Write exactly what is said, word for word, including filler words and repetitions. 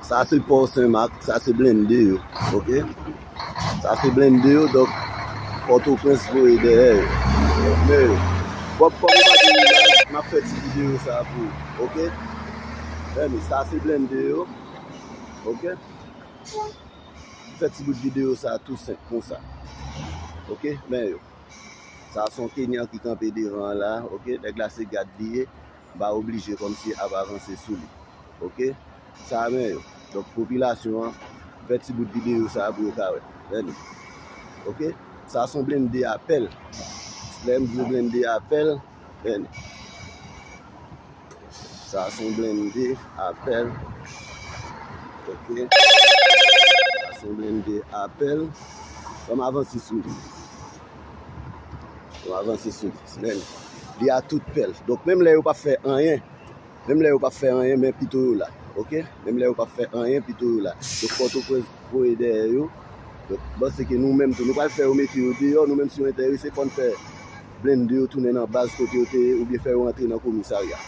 Sa se pò Senmak, sa se blende yo, oke? Sa se blende yo, donk Pòtoprens voye dèyè yo. Men yo. Bon, kòm ou pa gen imaj, m ap fè ti videyo sa pou ou, oke? Men sa se blende yo, oke? Fè ti bout videyo sa tou senp konsa, oke? Men yo. Sa se yon Kenyan ki kanpe devan an la, oke? Nèg la se gad li ye. M pa oblije kòmsi ap avanse sou li. Oke? Sa men yo. Donk, popilasyon an, fè ti bout videyo sa pou yo ka wè. Men li. Oke? Sa se yon blende apèl. Lè m di blende apèl, men li. Sa se yon blende apèl. Oke? Sa se yon blende apèl. Ban m avanse sou li. Ban m avanse sou li. Men li. Li a tout pèl. Donk, menm lè yo p ap fè anyen, menm lè yo p ap fè anyen, men pito yo la. Oke? Menm lè yo p ap fè anyen, pito yo la. Donk, Pòtoprens voye dèyè yo. Donk, m panse ke nou menm tou, nou pral fè yo mete yo deyò, nou menm si yo enterese, fò n fè blende yo tounen nan baz kote yo te ye, oubyen fè yo rantre nan komisarya.